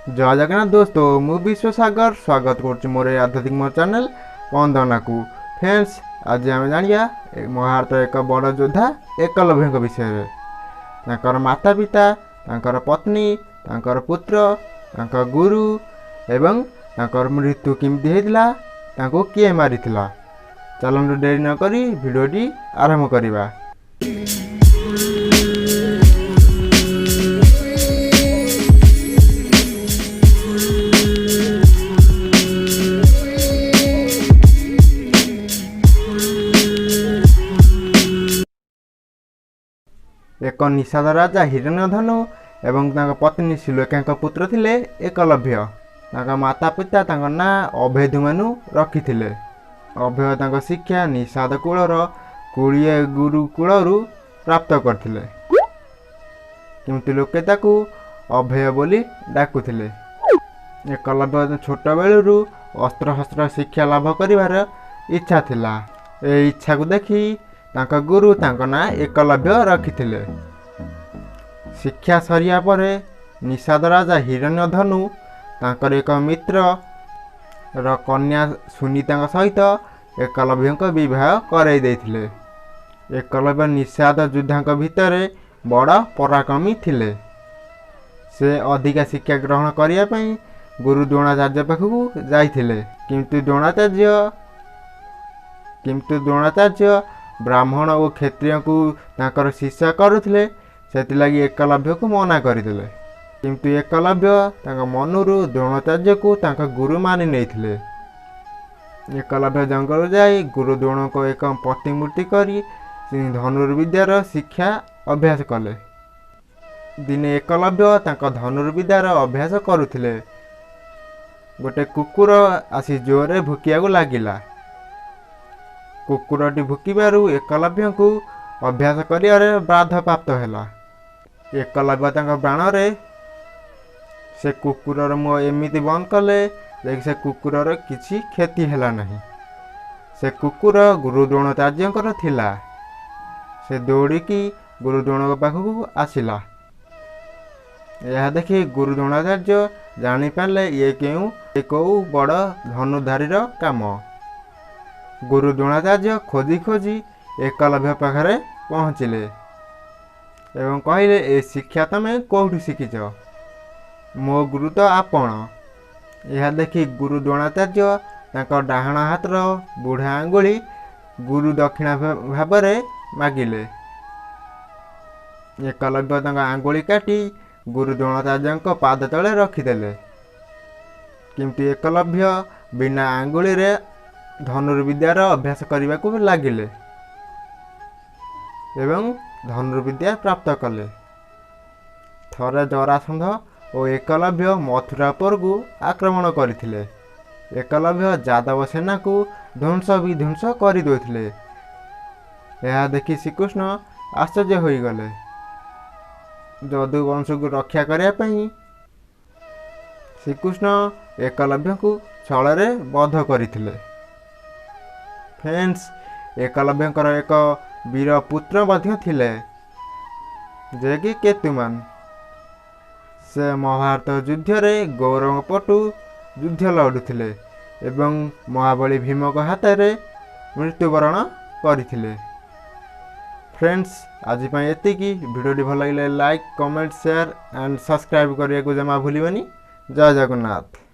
ଜୟ ଜଗନ୍ନାଥ ଦୋସ୍ତ, ମୁଁ ବିଶ୍ୱସାଗର ସ୍ୱାଗତ କରୁଛି ମୋର ଏ ଆଧ୍ୟାତ୍ମିକ ଚ୍ୟାନେଲ୍ ବନ୍ଦନାକୁ। ଫ୍ରେଣ୍ଡସ୍, ଆଜି ଆମେ ଜାଣିବା ମହାଭାରତର ଏକ ବଡ଼ ଯୋଦ୍ଧା ଏକଲବ୍ୟଙ୍କ ବିଷୟରେ। ତାଙ୍କର ମାତା ପିତା, ତାଙ୍କର ପତ୍ନୀ, ତାଙ୍କର ପୁତ୍ର, ତାଙ୍କ ଗୁରୁ ଏବଂ ତାଙ୍କର ମୃତ୍ୟୁ କେମିତି ହେଇଥିଲା, ତାଙ୍କୁ କିଏ ମାରିଥିଲା। ଚାଲନ୍ତୁ ଡେରି ନକରି ଭିଡ଼ିଓଟି ଆରମ୍ଭ କରିବା। ଏକ ନିଷାଦ ରାଜା ହିରଣ୍ୟଧନୁ ଏବଂ ତାଙ୍କ ପତ୍ନୀ ସୁଲେଖାଙ୍କ ପୁତ୍ର ଥିଲେ ଏକଲବ୍ୟ। ତାଙ୍କ ମାତା ପିତା ତାଙ୍କ ନାଁ ଅଭୟଧୁମାନୁ ରଖିଥିଲେ। ଅଭୟ ତାଙ୍କ ଶିକ୍ଷା ନିଷାଦ କୂଳର କୁଳିଏ ଗୁରୁକୂଳରୁ ପ୍ରାପ୍ତ କରିଥିଲେ, କିନ୍ତୁ ଲୋକେ ତାକୁ ଅଭୟ ବୋଲି ଡାକୁଥିଲେ। ଏକଲବ୍ୟ ଛୋଟବେଳରୁ ଅସ୍ତ୍ରଶସ୍ତ୍ର ଶିକ୍ଷା ଲାଭ କରିବାର ଇଚ୍ଛା ଥିଲା। ଏହି ଇଚ୍ଛାକୁ ଦେଖି ତାଙ୍କ ଗୁରୁ ତାଙ୍କ ନାଁ ଏକଲବ୍ୟ ରଖିଥିଲେ। ଶିକ୍ଷା ସରିବା ପରେ ନିଷାଦ ରାଜା ହିରଣ୍ୟଧନୁ ତାଙ୍କର ଏକ ମିତ୍ରର କନ୍ୟା ସୁନୀତାଙ୍କ ସହିତ ଏକଲବ୍ୟଙ୍କ ବିବାହ କରାଇ ଦେଇଥିଲେ। ଏକଲବ୍ୟ ନିଷାଦ ଯୋଦ୍ଧାଙ୍କ ଭିତରେ ବଡ଼ ପରାକ୍ରମୀ ଥିଲେ। ସେ ଅଧିକା ଶିକ୍ଷା ଗ୍ରହଣ କରିବା ପାଇଁ ଗୁରୁ ଦ୍ରୋଣାଚାର୍ଯ୍ୟ ପାଖକୁ ଯାଇଥିଲେ, କିନ୍ତୁ ଦ୍ରୋଣାଚାର୍ଯ୍ୟ ବ୍ରାହ୍ମଣ ଓ କ୍ଷତ୍ରିୟଙ୍କୁ ତାଙ୍କର ଶିଷ୍ୟ କରୁଥିଲେ, ସେଥିଲାଗି ଏକଲବ୍ୟକୁ ମନା କରିଦେଲେ। କିନ୍ତୁ ଏକଲବ୍ୟ ତାଙ୍କ ମନରୁ ଦ୍ରୋଣାଚାର୍ଯ୍ୟକୁ ତାଙ୍କ ଗୁରୁ ମାନି ନେଇଥିଲେ। ଏକଲବ୍ୟ ଜଙ୍ଗଲ ଯାଇ ଗୁରୁ ଦ୍ରୋଣଙ୍କ ଏକ ପ୍ରତିମୂର୍ତ୍ତି କରି ଧନୁର୍ବିଦ୍ୟାର ଶିକ୍ଷା ଅଭ୍ୟାସ କଲେ। ଦିନେ ଏକଲବ୍ୟ ତାଙ୍କ ଧନୁର୍ବିଦ୍ୟାର ଅଭ୍ୟାସ କରୁଥିଲେ। ଗୋଟେ କୁକୁର ଆସି ଜୋରରେ ଭୁକିବାକୁ ଲାଗିଲା। କୁକୁରଟି ଭୁକିବାରୁ ଏକଲବ୍ୟଙ୍କୁ ଅଭ୍ୟାସ କରିବାରେ ବାଧାପ୍ରାପ୍ତ ହେଲା। ଏକଲବ୍ୟ ତାଙ୍କ ବାଣରେ ସେ କୁକୁରର ମୁହଁ ଏମିତି ବନ୍ଦ କଲେ ଯେ ସେ କୁକୁରର କିଛି କ୍ଷତି ହେଲା ନାହିଁ। ସେ କୁକୁର ଗୁରୁ ଦ୍ରୋଣାଚାର୍ଯ୍ୟଙ୍କର ଥିଲା। ସେ ଦୌଡ଼ିକି ଗୁରୁ ଦ୍ରୋଣଙ୍କ ପାଖକୁ ଆସିଲା। ଏହା ଦେଖି ଗୁରୁ ଦ୍ରୋଣାଚାର୍ଯ୍ୟ ଜାଣିପାରିଲେ ଇଏ କେଉଁ କେଉଁ ବଡ଼ ଧନୁଧାରୀର କାମ। ଗୁରୁ ଦ୍ରୋଣାଚାର୍ଯ୍ୟ ଖୋଜି ଖୋଜି ଏକଲବ୍ୟ ପାଖରେ ପହଞ୍ଚିଲେ ଏବଂ କହିଲେ, ଏ ଶିକ୍ଷା ତମେ କେଉଁଠୁ ଶିଖିଛ? ମୋ ଗୁରୁ ତ ଆପଣ। ଏହା ଦେଖି ଗୁରୁ ଦ୍ରୋଣାଚାର୍ଯ୍ୟ ତାଙ୍କ ଡାହାଣ ହାତର ବୁଢ଼ା ଆଙ୍ଗୁଳି ଗୁରୁ ଦକ୍ଷିଣା ଭାବରେ ମାଗିଲେ। ଏକଲବ୍ୟ ତାଙ୍କ ଆଙ୍ଗୁଳି କାଟି ଗୁରୁ ଦ୍ରୋଣାଚାର୍ଯ୍ୟଙ୍କ ପାଦ ତଳେ ରଖିଦେଲେ। କିନ୍ତୁ ଏକଲବ୍ୟ ବିନା ଆଙ୍ଗୁଳିରେ ଧନୁର୍ବିଦ୍ୟାର ଅଭ୍ୟାସ କରିବାକୁ ଲାଗିଲେ ଏବଂ ଧନୁର୍ବିଦ୍ୟା ପ୍ରାପ୍ତ କଲେ। ଥରେ ଜରାସନ୍ଧ ଓ ଏକଲବ୍ୟ ମଥୁରା ଉପରକୁ ଆକ୍ରମଣ କରିଥିଲେ। ଏକଲବ୍ୟ ଯାଦବ ସେନାକୁ ଧ୍ୱଂସ ବିଧ୍ୱଂସ କରିଦେଉଥିଲେ। ଏହା ଦେଖି ଶ୍ରୀକୃଷ୍ଣ ଆଶ୍ଚର୍ଯ୍ୟ ହୋଇଗଲେ। ଯଦୁବଂଶକୁ ରକ୍ଷା କରିବା ପାଇଁ ଶ୍ରୀକୃଷ୍ଣ ଏକଲବ୍ୟଙ୍କୁ ଛଳରେ ବଧ କରିଥିଲେ। ଫ୍ରେଣ୍ଡସ୍, ଏକଲବ୍ୟଙ୍କର ଏକ ବୀର ପୁତ୍ର ମଧ୍ୟ ଥିଲେ, ଯେ କି କେତୁମାନ। ସେ ମହାଭାରତ ଯୁଦ୍ଧରେ କୌରବଙ୍କ ପଟୁ ଯୁଦ୍ଧ ଲଢ଼ୁଥିଲେ ଏବଂ ମହାବଳୀ ଭୀମଙ୍କ ହାତରେ ମୃତ୍ୟୁବରଣ କରିଥିଲେ। ଫ୍ରେଣ୍ଡସ୍, ଆଜି ପାଇଁ ଏତିକି। ଭିଡ଼ିଓଟି ଭଲ ଲାଗିଲେ like, comment, share and subscribe କରିବାକୁ ଜମା ଭୁଲିବନି। ଜୟ ଜଗନ୍ନାଥ।